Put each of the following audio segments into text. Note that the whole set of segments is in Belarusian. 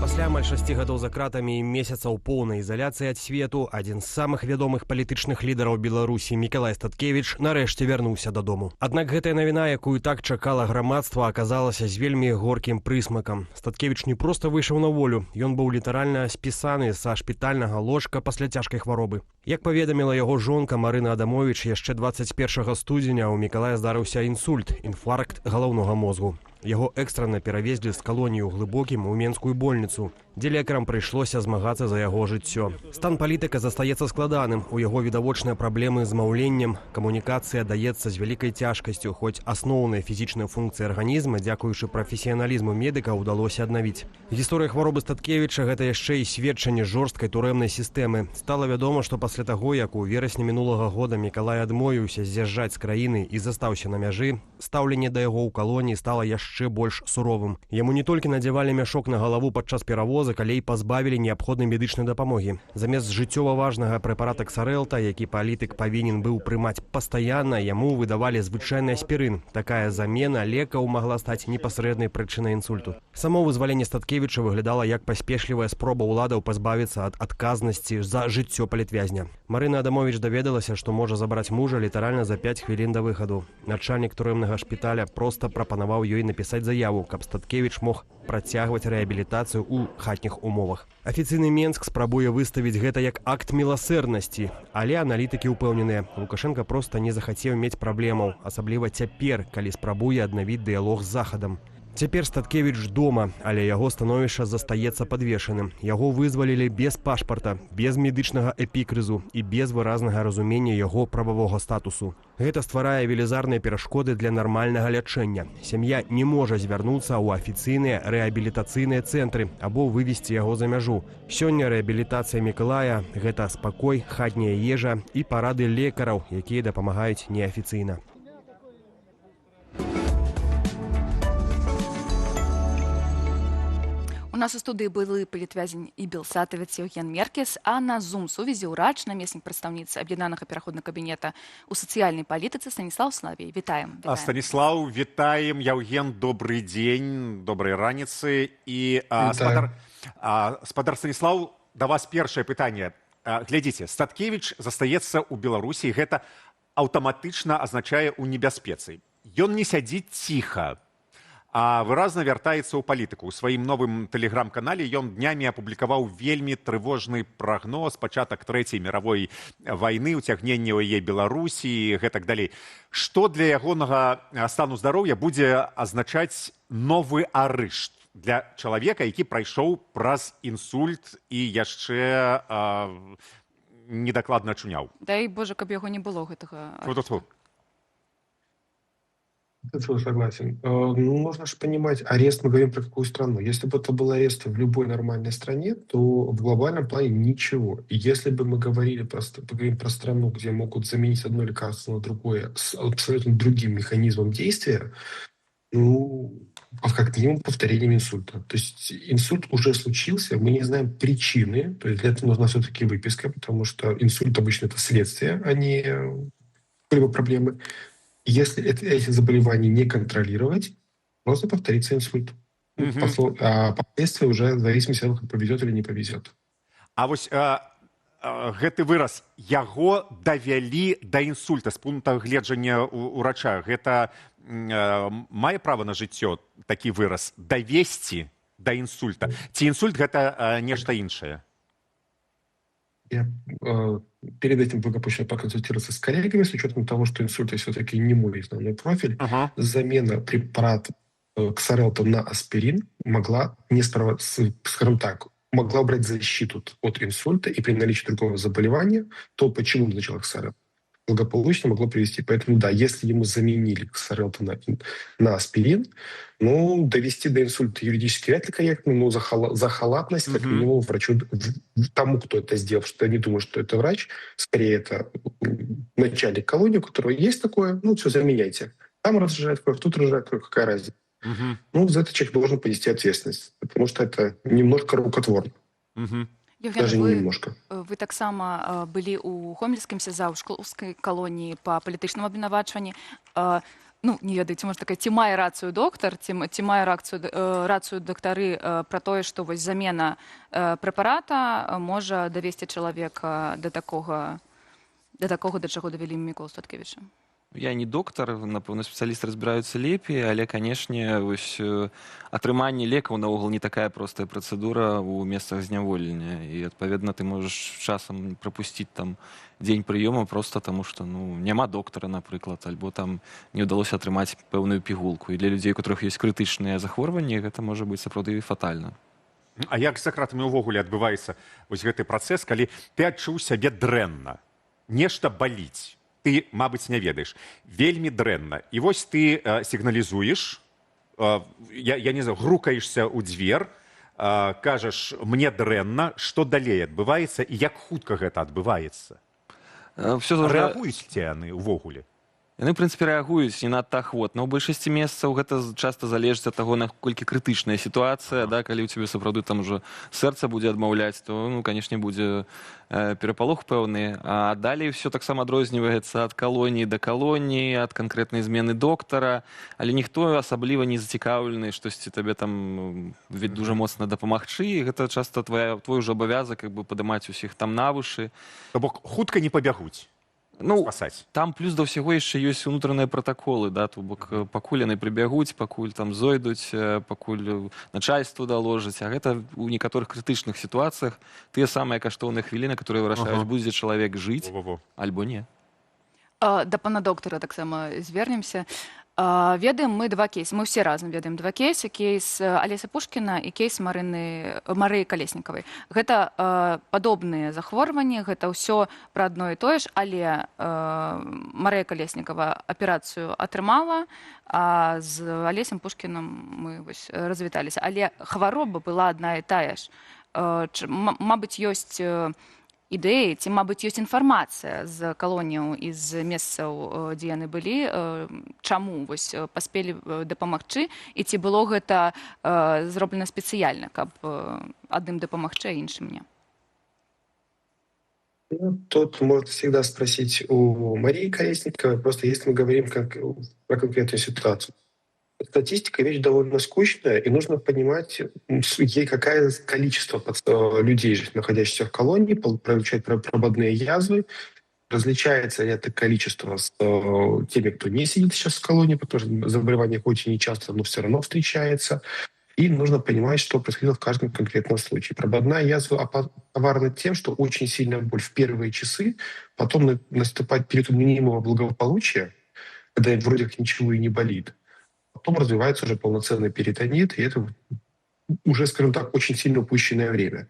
Пасля амаль 6 гадоў за кратамі і месяцаў поўнай ізаляцыі ад свету адзін з самых вядомых палітычных лідараў Беларусі Мікалай Статкевіч нарэшце вярнуўся дадому. Аднак гэтая навіна, якую так чакала грамадства, аказалася з вельмі горкім прысмакам. Статкевіч не проста выйшаў на волю, ён быў літаральна спісаны са шпітальнага ложка пасля цяжкай хваробы. Як паведаміла яго жонка Марына Адамовіч, яшчэ 21 студзеня ў Мікалая здарыўся інсульт, інфаркт галаўнога мозгу. Яго экстрана перавезлі з калоніі ў Глыбокім у менскую больніцу, дзе лекарам прыйшлося змагацца за яго жыццё. Стан палітыка застаецца складаным. У яго відавочныя праблемы з маўленнем, камунікацыя даецца з вялікай цяжкасцю, хоць асноўныя фізічныя функцыі арганізма, дзякуючы прафесіяналізму медыка, удалося аднавіць. Гісторыя хваробы Статкевіча — гэта яшчэ і сведчанне жорсткай турэмнай сістэмы. Стала вядома, што пасля таго, як у верасні мінулага года Мікалай адмовіўся з'язджаць з краіны і застаўся на мяжы, стаўленне да яго ў калоніі стала яшчэ больш суровым. Яму не толькі надзявалі мяшок на галаву падчас перавозак, але і пазбавілі неабходнай медычнай дапамогі. Замест жыццёва важнага прэпарата Ксарэлта, які палітык павінен быў прымаць пастаянна, яму выдавалі звычайны аспірын. Такая замена лекаў магла стаць непасрэднай прычынай інсульту. Само вызваленне Статкевіча выглядала як паспешлівая спроба ўладаў пазбавіцца ад адказнасці за жыццё палітвязня. Марына Адамовіч даведалася, што можа забраць мужа літаральна за 5 хвілін да выхаду. Начальнік турэмнага шпіталя проста прапанаваў ёй напісаць заяву, каб Статкевіч мог працягваць рэабілітацыю ў хатніх умовах. Афіцыйны Менск спрабуе выставіць гэта як акт міласэрнасці, але аналітыкі ўпэўненыя: Лукашэнка проста не захацеў мець праблемаў, асабліва цяпер, калі спрабуе аднавіць дыялог з Захадам. Цяпер Статкевіч дома, але яго становішча застаецца падвешаным. Яго вызвалілі без пашпарта, без медычнага эпікрызу і без выразнага разумення яго прававога статусу. Гэта стварае велізарныя перашкоды для нармальнага лячэння. Сям'я не можа звярнуцца ў афіцыйныя рэабілітацыйныя цэнтры або вывесці яго за мяжу. Сёння рэабілітацыя Мікалая — гэта спакой, хатняя ежа і парады лекараў, якія дапамагаюць неафіцыйна. У нас у студыі былы палітвязень і белсатавец Яўген Меркіс, а на зум-сувязі ўрач, намеснік прадстаўніцы Аб'яднанага пераходнага кабінета ў сацыяльнай палітыцы Станіслаў Салавей. Вітаем. А, Станіслаў, вітаем. Яўген, добрый дзень, добрай раніцы. І спадар Станіслаў, да вас першае пытанне. Глядзіце, Статкевіч застаецца ў Беларусі, і гэта аўтаматычна азначае ў небяспецы. Ён не сядзіць ціха, а выразна вяртаецца ў палітыку. У сваім новым тэлеграм-канале ён днямі апублікаваў вельмі трывожны прагноз: пачатак Трэцяй мировой вайны, уцягненне ў яе Беларусі, гэтак далей. Што для ягонага стану здароўя будзе азначаць новы арышт для чалавека, які прайшоў праз інсульт і яшчэ недакладна ачуняў? Дай Божа, каб яго не было, гэтага. Тьфу-тьфу-тьфу. Согласен. Ну, нужно же понимать, арест, мы говорим про какую страну. Если бы это был арест в любой нормальной стране, то в глобальном плане ничего. И если бы мы говорили говорим про страну, где могут заменить одно лекарство на другое с абсолютно другим механизмом действия, ну, как минимум повторением инсульта. То есть инсульт уже случился, мы не знаем причины, то есть для этого нужна все-таки выписка, потому что инсульт обычно — это следствие, а не какой-либо проблемы. Если эти заболевания не контролировать, просто повторится инсульт. А последствия уже в зависимости от того, как повезет или не повезет. А вось гэты выраз «яго давялі да інсульта», з пункта гледжання урача, гэта мае права на жыццё, такі выраз «давесці да інсульта», ці інсульт — гэта нешта іншае? Я перед этим благополучно проконсультировался с коллегами, с учетом того, что инсульт все-таки не мой основной профиль. Замена препарата Ксарелто на аспирин могла не справиться, скажем так, могла брать защиту от инсульта, и при наличии другого заболевания, то почему назначал Ксарелто, благополучно могло привести. Поэтому да, если ему заменили Ксарелто на аспирин, ну, довести до инсульта юридически вряд ли корректно, но за халатность, как минимум, врачу, тому, кто это сделал, что я не думаю, что это врач, скорее это начальник колонии, у которого есть такое: ну, все, заменяйте. Там разжижает кровь, тут разжижает кровь, какая разница? Ну, за это человек должен понести ответственность, потому что это немножко рукотворно. Яўген, Даже вы, не немножко. Вы таксама былі ў гомельскім СІЗА, ў шклоўскай калоніі па палітычным абвінавачванні. Ну, не ведаю, ці можна такая, ці мае рацыю доктар, ці мае рацыю дактары пра тое, што вось замена прэпарата можа давесці чалавека да такога, да чаго давялі Міколу Статкевіча? Я не доктар, напэўна, спецыялісты разбіраюцца лепей, але, канешне, вось атрыманне лекаў наогул не такая простая працэдура ў месцах зняволення. І, адпаведна, ты можаш часам прапусціць там дзень прыёма проста таму, што, ну, няма доктара, напрыклад, альбо там не ўдалося атрымаць пэўную пігулку. І для людзей, у которых ёсць крытычныя захворванні, гэта можа быць сапраўды фатальна. А як за кратамі ўвогуле адбываецца вось гэты працэс, калі ты адчуў сябе дрэнна, нешта баліць, ты, мабыць, не ведаеш, вельмі дрэнна, і вось ты сігналізуеш, я не знаю, грукаешся ў дзвер, кажаш: «Мне дрэнна». Што далей адбываецца і як хутка гэта адбываецца? Всё залежа- Рэагуюць ці яны ўвогуле? Яны, в прынцыпе, рэагуюць не надта ахвотна. У большасці месцаў гэта часта залежыць ад таго, наколькі крытычная сітуацыя, да, калі ў цябе сапраўды там ужо сэрца будзе адмаўляць, то, ну, канешне, будзе перапалох пэўны. А далей всё таксама адрозніваецца ад калоніі да калоніі, ад канкрэтнай змены доктара, але ніхто асабліва не зацікаўлены штосьці табе там ведь дужа моцна дапамагчы, і гэта часта твой ужо абавязак как бы падымаць усіх там на вушы. То бок хутка не пабягуць Ну, спасаць? там плюс да ўсяго яшчэ ёсць унутраныя пратаколы, да, то бок пакуль яны прыбягуць, пакуль там зойдуць, пакуль начальству даложаць, а гэта ў некаторых крытычных сітуацыях тыя самыя каштоўныя хвіліны, которые вырашаюць, будзе чалавек жыць Во-во-во. альбо не. Да пана доктара таксама звернемся. Ведаем мы два кейсы, мы все разам ведаем два кейсы: кейс Алеся Пушкіна і кейс Марыны Марыі Калеснікавай. Гэта падобныя захворванні, гэта ўсё пра адно і тое ж, але Марыя Калеснікава аперацыю атрымала, а з Алесем Пушкінам мы вось развіталіся, але хвароба была адна і тая ж. Мабыць, ёсць ідэі ці, мабыць, ёсць інфармацыя з калоніяў і з месцаў, дзе яны былі, чаму вось паспелі дапамагчы і ці было гэта зроблена спецыяльна, каб адным дапамагчы, а іншым не? Ну, тут можно всегда спросить у Марии Колесниковой, просто если мы говорим про конкретную ситуацию. Статистика — вещь довольно скучная, и нужно понимать, какое количество людей, находящихся в колонии, получают прободные язвы, различается ли это количество с теми, кто не сидит сейчас в колонии, потому что заболевание хоть и не часто, но все равно встречается. И нужно понимать, что происходило в каждом конкретном случае. Прободная язва коварна тем, что очень сильная боль в первые часы, потом наступает период мнимого благополучия, когда вроде как ничего и не болит. Потом развивается уже полноценный перитонит, и это уже, скажем так, очень сильно упущенное время.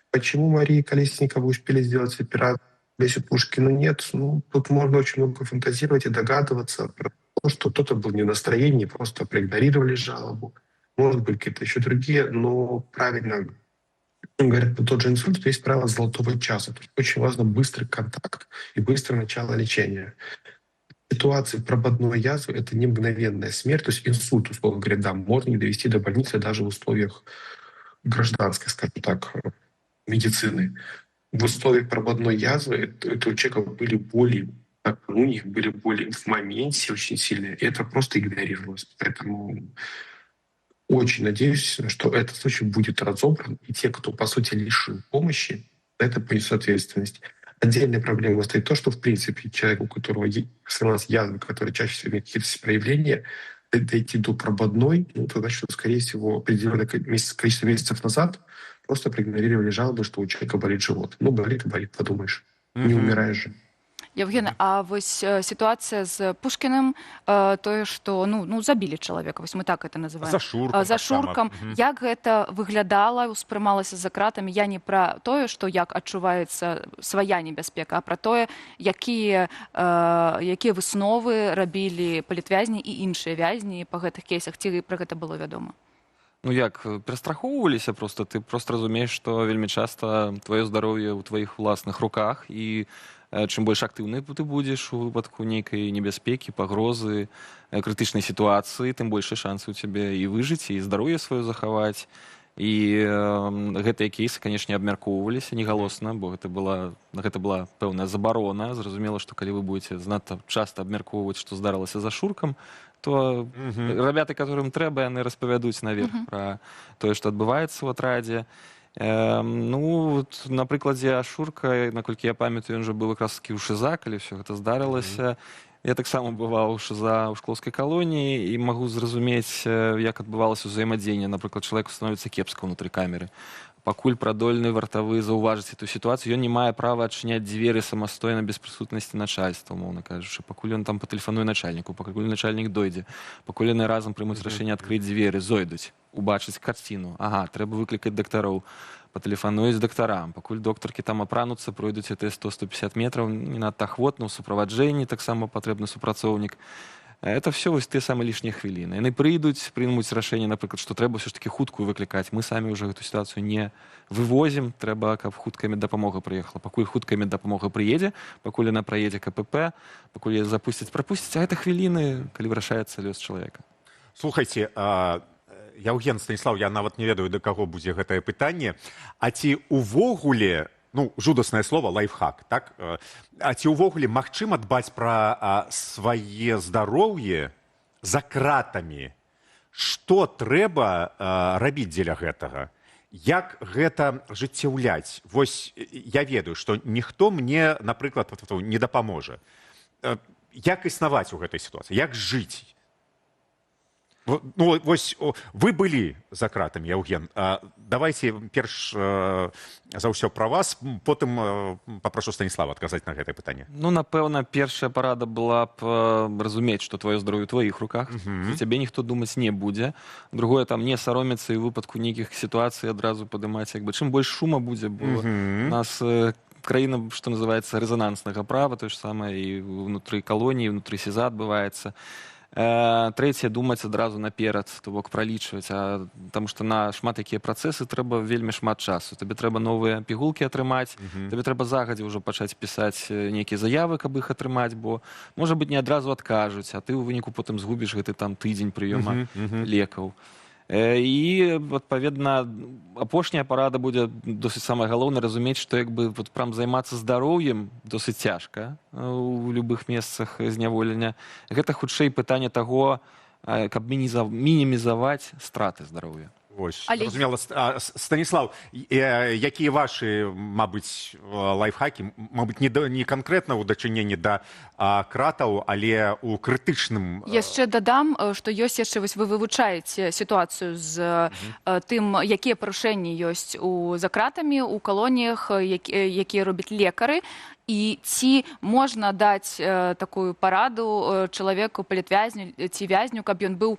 Почему Марии Колесниковой успели сделать операцию, Олесю Пушкину нет? Ну, тут можно очень много фантазировать и догадываться про то, что кто-то был не в настроении, просто проигнорировали жалобу. Может быть, какие-то еще другие, но правильно говорят про тот же инсульт, то есть правило золотого часа. То есть очень важно быстрый контакт и быстрое начало лечения. В ситуации прободной язвы это не мгновенная смерть, то есть инсульт, условно говоря, да, можно не довести до больницы даже в условиях гражданской, скажем так, медицины. В условиях прободной язвы это у человека были боли накануне, были боли в моменте очень сильные, и это просто игнорировалось. Поэтому очень надеюсь, что этот случай будет разобран, и те, кто, по сути, лишил помощи, за это понесут ответственность. Отдельная проблема стоит то, что, в принципе, человек, у которого сорвалась язва, который чаще всего имеет какие-то проявления, дойти до прободной, ну, то значит, что, скорее всего, определенное количество месяцев назад просто проигнорировали жалобы, что у человека болит живот. Ну, болит и болит, подумаешь. Не умираешь же. Яўген, а вось сітуацыя з Пушкіным, тое, што ну забілі чалавека, вось мы так это называем. За шуркам За таксама. шуркам. Як гэта выглядала, успрымалася за кратамі? Я не пра тое, што як адчуваецца свая небяспека, а пра тое, якія высновы рабілі палітвязні і іншыя вязні па гэтых кейсах, ці пра гэта было вядома? Ну як, перастрахоўваліся просто. Ты просто разумееш, што вельмі часта твоё здароўе ў тваіх уласных руках, і чым больш актыўны ты будзеш у выпадку нейкай небяспекі, пагрозы, крытычнай сітуацыі, тым больше шансы у цябе і выжыць, і здароўе сваё захаваць. І гэтыя кейсы, канешне, абмяркоўваліся негалосна, бо гэта была пэўная забарона. Зразумела, што калі вы будете занадта часта абмяркоўваць, што здарылася з Ашуркам, то рабяты, которым трэба, яны распавядуць наверх пра тое, што адбываецца ў атрадзе. Ну вот, на прыкладзе Ашурка, наколькі я памятаю, ён жа быў якраз такі ў ШИЗО, калі ўсё гэта здарылася. Я таксама бываў у ШИЗО, ў шклоўскай калоніі, і магу зразумець, як адбывалася ўзаемадзеянне. Напрыклад, чалавеку становіцца кепска ўнутры камеры. Пакуль прадольны вартавы заўважыць эту сітуацыю, ён не мае права адчыняць дзверы самастойна без прысутнасці начальства, умоўна кажучы. Пакуль ён там патэлефануе начальніку, пакуль начальнік дойдзе, пакуль яны разам прымуць рашэнне адкрыць дзверы, зойдуць, убачыць карціну. Ага, трэба выклікаць дактароў, патэлефануюць дактарам, пакуль доктаркі там апрануцца, пройдуць гэтыя 100-150 метраў, не надта ахвотна, ў суправаджэнні таксама патрэбны супрацоўнік. Это все вось тыя самыя лішнія хвіліны. Яны прыйдуць, прымуць рашэнне, напрыклад, што трэба ўсё ж такі хуткую выклікаць. Мы самі ўжо гэту сітуацыю не вывозім, трэба, каб хуткая меддапамога прыехала. Пакуль хуткая меддапамога прыедзе, пакуль яна праедзе КПП, пакуль яе запусціць, прапусціць, а это хвіліны, калі вырашаецца лёс чалавека. Слухайте, Яўген, Станіслаў, я нават не ведаю, да каго будзе гэтае пытанне. А ці увогуле, ну, жудаснае слово лайфхак, так? А ці ўвогуле магчыма дбаць пра свае здароўе за кратамі? Што трэба рабіць дзеля гэтага? Як гэта ажыццяўляць? Вось я ведаю, што ніхто мне, напрыклад, не дапаможа. Як існаваць у гэтай сітуацыі? Як жыць? Ну, вось вы былі за кратамі, Яўген. Давайте перш за ўсё пра вас, потым папрашу Станіслава адказаць на гэтае пытанне. Ну, напэўна, першая парада была б разумець, што твоё здароўе ў тваіх руках. За цябе ніхто думаць не будзе. Другое, там, не саромецца і ў выпадку нейкіх сітуацый адразу падымаць, як бы, чым больш шума будзе, бо у нас краіна, што называецца, рэзананснага права, тое ж самае і ўнутры калоніі, унутры СІЗА адбываецца. Трэцяе, думаць адразу наперад, то бок пралічваць, таму што на шмат якія працэсы трэба вельмі шмат часу. Табе трэба новыя пігулкі атрымаць, табе трэба загадзя ўжо пачаць пісаць нейкія заявы, каб іх атрымаць, бо, можа быць, не адразу адкажуць, а ты ў выніку потым згубіш гэты там тыдзень прыёма лекаў. І адпаведна, апошняя парада будзе досыць самае галоўнае: разумець, што як бы вот прям займацца здароўем досыць цяжка у любых месцах зняволення. Гэта хутчэй пытанне таго, каб мінімізаваць страты здароўя. Вось, Але зразумела. Станіслаў, якія вашы, мабыць, лайфхакі, мабыць, не канкрэтна ў дачыненні да кратаў, але ў крытычным Яшчэ дадам, што ёсць яшчэ, вось вы вывучаеце сітуацыю з тым, якія парушэнні ёсць у за кратамі, у калоніях, якія робяць лекары, і ці можна даць такую параду чалавеку, палітвязню ці вязню, каб ён быў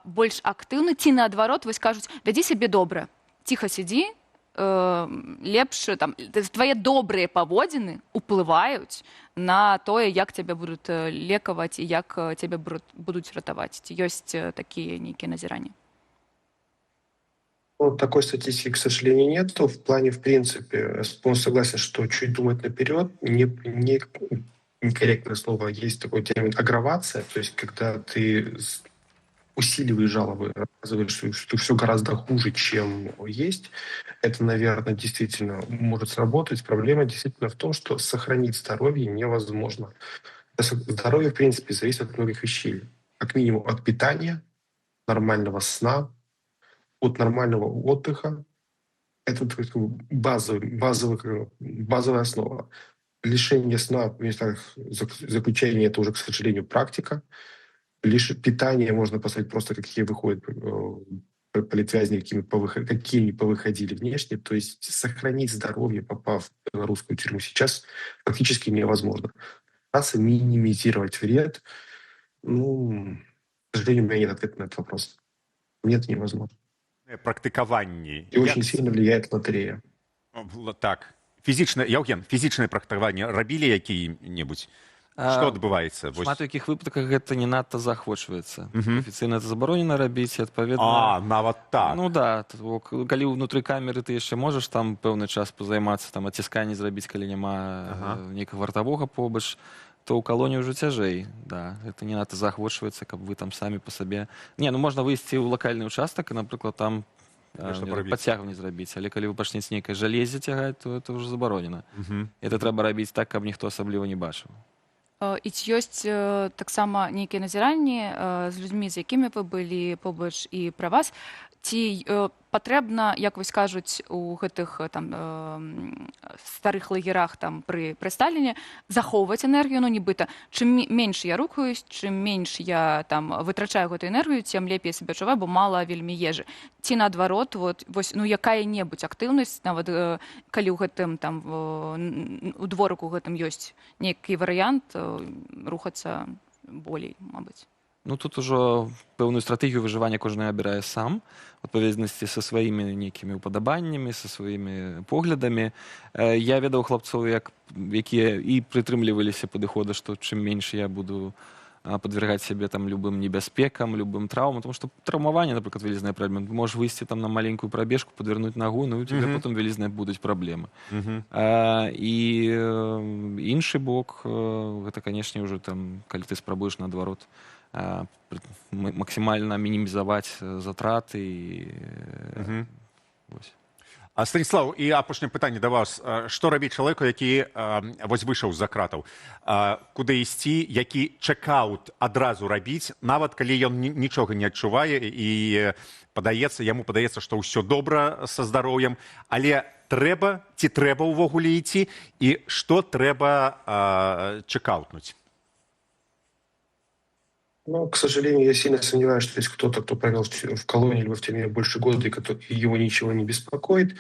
больш актыўны, ці наадварот, вось кажуць: «Вядзі сябе добра, ціха сядзі, лепш там твае добрыя паводзіны уплываюць на тое, як цябе будуць лекаваць і як цябе будуць ратаваць». Ці ёсць такія нейкія назіранні? Ну, такой статистики, к сожалению, нету. В плане, в принципе, я полностью согласен, что чуть думать наперед, не некорректное слово, есть такой термин агравация, то есть когда ты усиливаешь жалобы, рассказываешь, что все гораздо хуже, чем есть, это, наверное, действительно может сработать. Проблема действительно в том, что сохранить здоровье невозможно. Здоровье, в принципе, зависит от многих вещей. Как минимум от питания, нормального сна, от нормального отдыха. Это базовая основа. Лишение сна в местах заключения – это уже, к сожалению, практика. Лишь питание можно посмотреть просто, какие выходят политвязни, какие они повыходили внешне. То есть сохранить здоровье, попав в белорусскую тюрьму сейчас, практически невозможно. Стараться минимизировать вред, ну, к сожалению, у меня нет ответа на этот вопрос. Мне это невозможно. Практыкаванні. И очень сильно влияет лотерея. Так. Фізічна, Яўген, фізічнае практыкаванне рабілі якія-небудзь? Што адбываецца? Вось. Шмат у якіх выпадках гэта не надта заахвочваецца. Афіцыйна это забаронена рабіць, і адпаведна А, нават так. Ну да, то бок, калі ўнутры камеры ты яшчэ можаш там пэўны час пазаймацца, там цісканні зрабіць, калі няма нейкага вартавога побач, то ў калоніі ўжо цяжэй. Да, это не надта заахвочваецца, каб вы там самі па сабе. Не, ну можна выйсці ў лакальны участак і, напрыклад, там Нешта парабіць. Падцягванне зрабіць, але калі вы пачнеце нейкае жалезе цягаць, то это ўжо забаронена. Это трэба рабіць так, каб ніхто асабліва не бачыў. І ці ёсць таксама нейкія назіранні з людзьмі, з якімі вы былі побач, і пра вас? Ці патрэбна, як вось кажуць у гэтых там старых лагерах там пры Сталіне, захоўваць энергію? Ну, нібыта чым менш я рухаюсь, чым менш я там вытрачаю гэтую энергію, тем лепей я сябе адчуваю, бо мала вельмі ежы. Ці наадварот, вот вось, ну, якая-небудзь актыўнасць, нават калі ў гэтым там у дворыку гэтым ёсць нейкі варыянт рухацца болей, мабыць? Ну, тут ужо пэўную стратэгію выжывання кожны абірае сам, у адпаведнасці са сваімі нейкімі ўпадабаннямі, са сваімі поглядамі. Я ведаў хлапцоў, якія і прытрымліваліся падыхода, што чым менш я буду падвергаць сябе там любым небяспекам, любым траўмам, потому что траўмаванне, напрыклад, вялізная праблема. Ты можаш выйсці там на маленькую прабежку, падвярнуць нагу, ну, у тебя потом вялізныя будуць праблемы. І іншы бок, гэта, канешне, ўжо там, калі ты спрабуеш, наадварот, максімальна мінімізаваць затраты і вось. А, Станіслаў, і апошняе пытанне да вас. Што рабіць чалавеку, які вось выйшаў з-за кратаў? Куды ісці, які чэкаут адразу рабіць, нават калі ён нічога не адчувае і яму падаецца, што ўсё добра са здароўем, але трэба ці трэба ўвогуле ісці і што трэба чэкаутнуць? Ну, к сожалению, я сильно сомневаюсь, что есть кто-то, кто провел в колонии либо в тюрьме больше года и его ничего не беспокоит.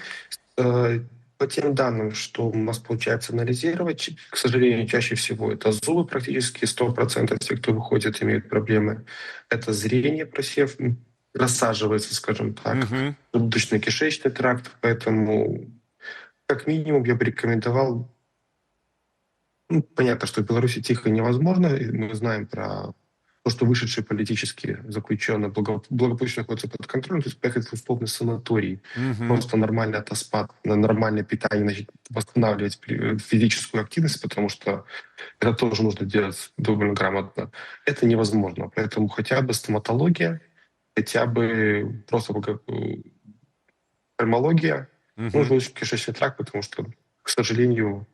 По тем данным, что у нас получается анализировать, к сожалению, чаще всего это зубы, практически 100% тех, кто выходит, имеют проблемы. Это зрение, просев, просаживается, скажем так, желудочно-кишечный тракт, поэтому как минимум я бы рекомендовал, ну, понятно, что в Беларуси тихо невозможно, и мы знаем про то, что вышедшие политические заключенные благополучно находятся под контролем, то есть поехать в условный санаторий, просто нормально отоспать, на нормальное питание, значит, восстанавливать физическую активность, потому что это тоже нужно делать довольно грамотно. Это невозможно. Поэтому хотя бы стоматология, хотя бы просто офтальмология, ну, желудочно-кишечный тракт, потому что, к сожалению,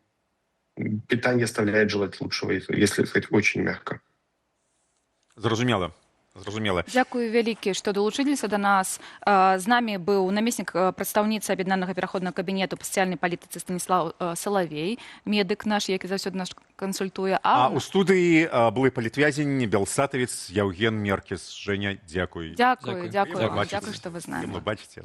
питание оставляет желать лучшего, если сказать очень мягко. Зразумела. Зразумела. Дзякуй вялікі, што далучыліся да нас. З намі быў намеснік прадстаўніцы Аб'яднанага пераходнага кабінету па сацыяльнай палітыцы Станіслаў Салавей, медык наш, які заўсёды нас кансультуе. А у студыі былы палітвязень, белсатавец Яўген Меркіс. Жэня, дзякуй. Дзякую, Дзякуй. дзякую вам. Бачыце. Дзякуй, што вы з намі. Бачыце.